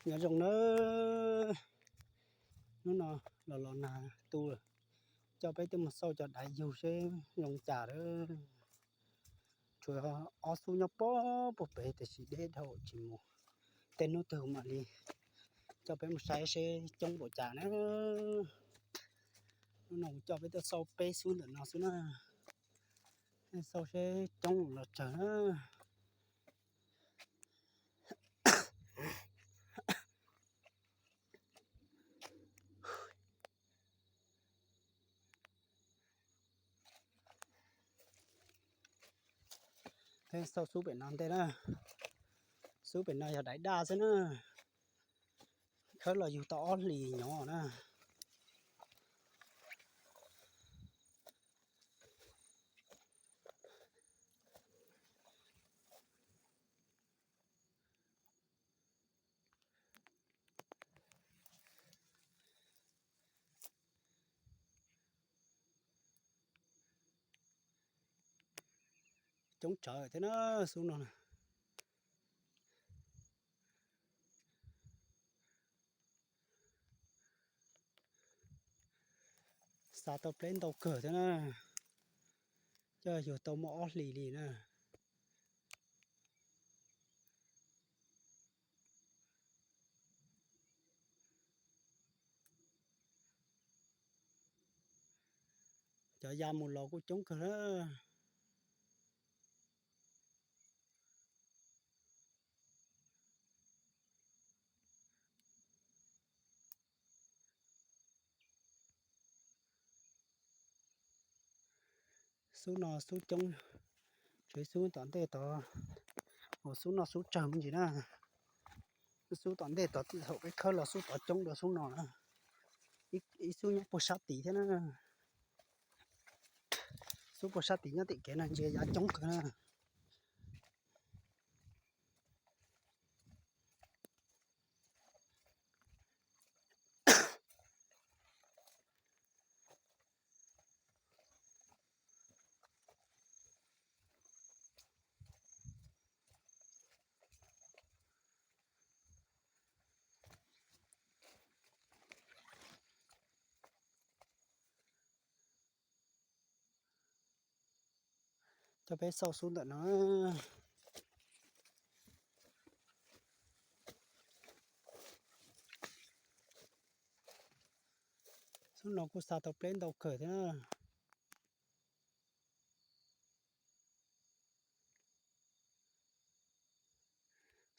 Nyob zoo nawb, hnub no los los nag tu, coj peb tuaj mus xauj cov daiv yug seb zoo cas lawm. Tshuav ob xub nyob puag pem tiam sis deb dhau tsis mus, tej hnub twg mam li coj peb mus saib seb coob npaum cas na. Hnub no kuv coj peb tuaj xauj peb xub ntawm no xwb na, xauj seb coob los tsawg na. Peb xauj xub pem no ntej na, xub pem no yog daiv daj xwb na, khawb los yug tau ob hlis nyob na. Coob tsawv thiab na, xub no na. Xa tau pleb ntau kawg thiab na, coj yug tau muaj ob hlis li na. Cov ya mus los kuj coob kawg na. Xub no xub coob, tsev xub tom ntej tod, xub no xub tsawg me ntsis na. Xub tom ntej tod thaum peb khawb los xub tod coob dua xub no na. Ib xub nyob puag sab tid thiab na. Xub puag sab tid nyob tim kev no ntsia yav coob kawg na. Coj peb xauj xub ntawm no. Xub no kuj xa tau pleb ntau kawg thiab na.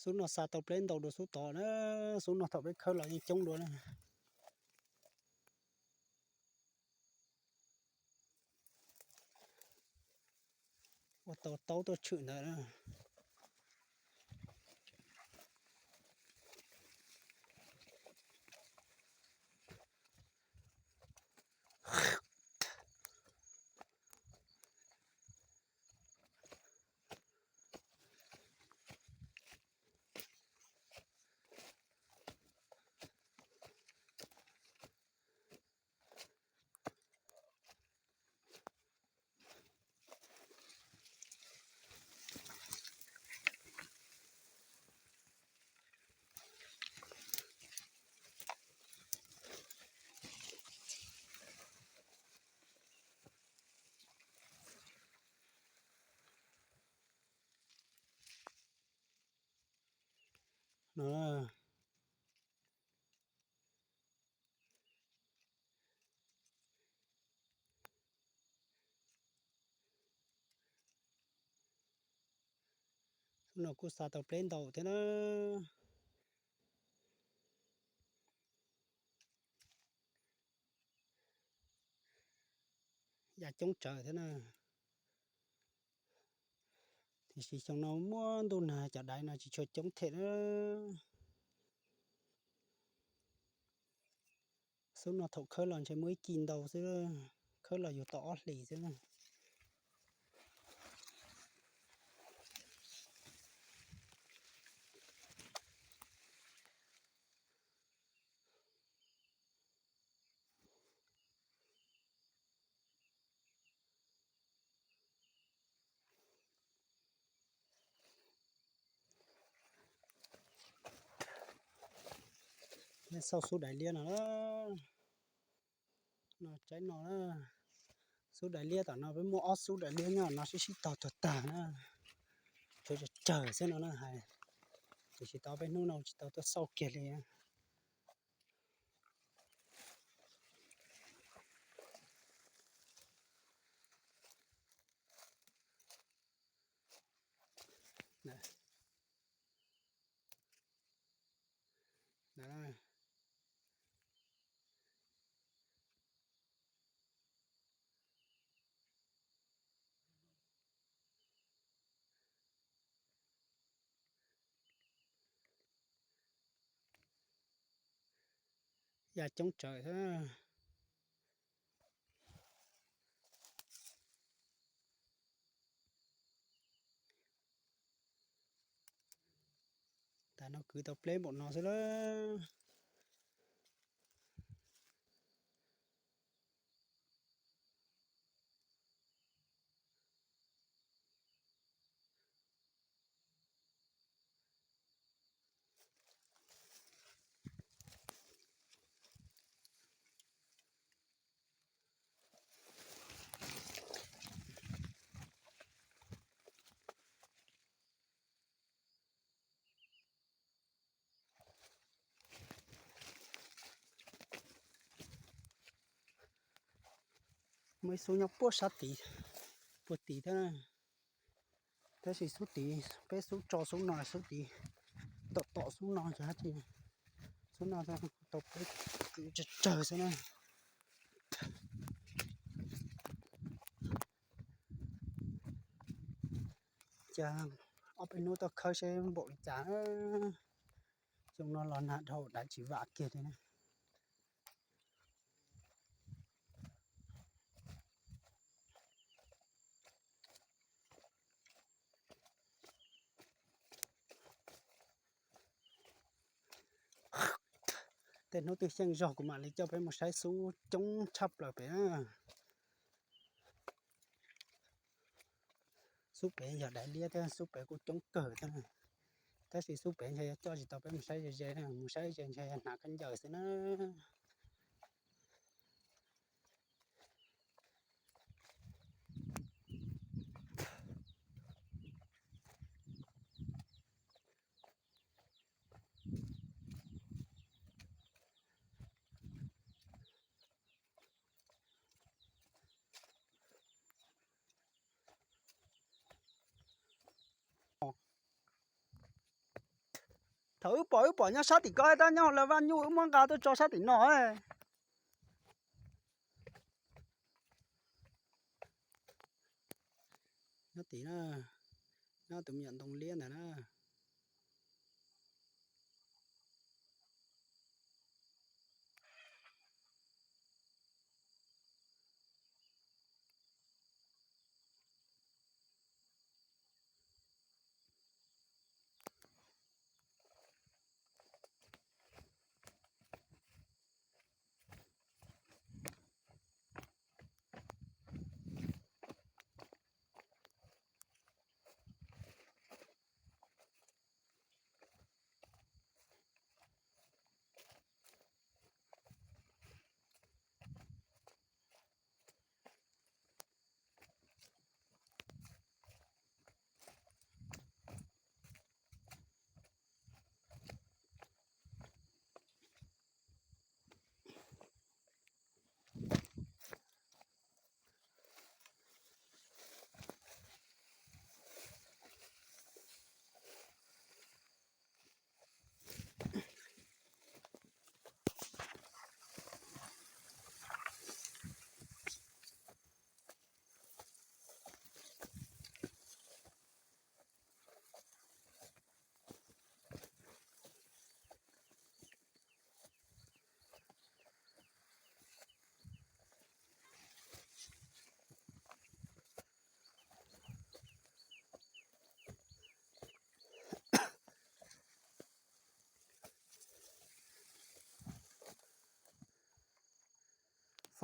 Xub no xa tau pleb ntau dua xub tod na. Xub no thaum peb khawb los yeej coob dua na. Ua tau taub tuaj tshwm ntawd na. No, xub no kuj xa tau pleb ntau thiab na. Ya coob tsawv thiab na. Tiam sis xyoo no muaj ntuj nag cov daiv no tsis tshua coob thiab na. Xub no thaum khawb los ntshe muaj ib ci ntau xwb, khawb los yug tau ob hlis xwb na. Xauj xub dais liab no, no tsaib no na. Xub dais liab tom no peb muaj ob xub dais liab nyob no sib sib tog tuag tag na. Tsawg tsawg xwb no na hais, tiam sis tau peb hnub no tsis tau tuaj xauj kiag li. Ya coob tsawv xwb. Tas no kwv tau pleb npaum no xwb lawm. Muaj ib xub nyob puag sab tid, puag tid thiab. Tab sis xub tid, peb xub tso xub no, xub tid tom tom xub no ces, xub no tau peb kwv tsawg tsawg xwb na. Cas ob peb hnub tuaj khawb seb npaum li cas. Xyoo no los nag dhau daiv tsis vam kiag li na. Tej hnub twg xyeej zog kuv mam li coj peb mus saib xub coob tshaj plaws pem na. Xub pem yog daiv liab thiab, xub pem kuj coob kawg thiab. Tab sis xub pem ntshe yuav coj tsis tau peb mus saib ze ze, mus saib ze ntshe hnav khaub ncaws xwb na. Thaum wb pom, wb pom nyob sab tim ko tab nyob hauv lawv vaj nyuj, wb muab nqa tuaj tso sab tim no. Nyob tim na, nyob tus me nyuam ntoo liab ntawd na.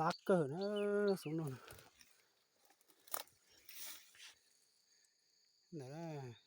Fab kawg na, xub no. Ntawd,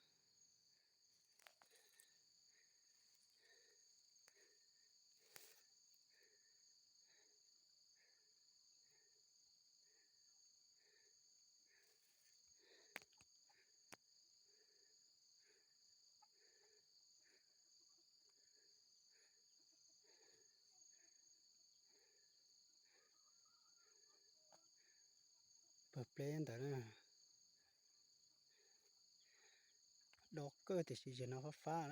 Pleb ntawd na, do kawg tiam sis zaum no fab fab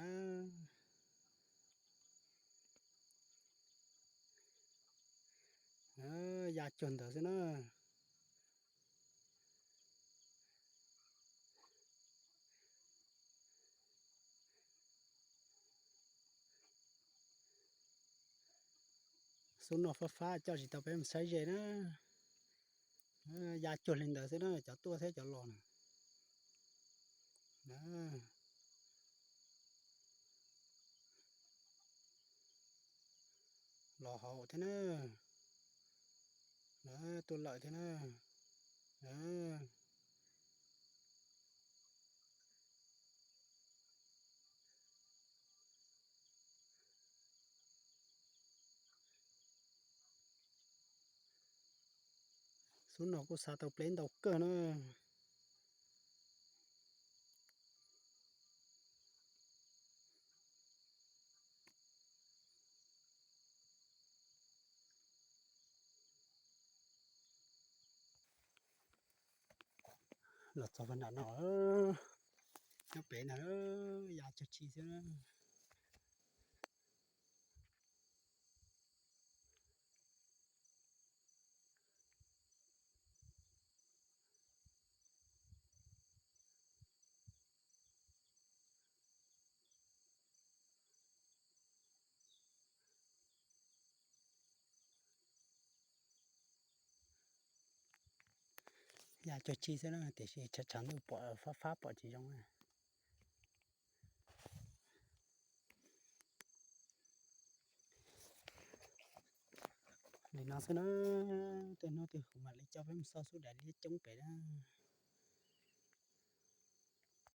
na. Ya cuag ntawd xwb na. Xub no fab fab coj tsis tau peb mus saib ze na. Ya cuag li ntawd xwb na, cov tuaj thiab cov los na. Los hauv thiab na. Tuaj lawm thiab na. Xub no kuj xa tau pleb ntau kawg na. Los txog nram no, nyob pem ntag, ya cuag tsi xwb. Ya cuag tsi xwb na, tiam sis tshav tshav ntuj pom fab fab pom tsis zoo na. Li no xwb na, tej hnub twg kuv mam li coj peb mus xauj xub dais liab coob pem na.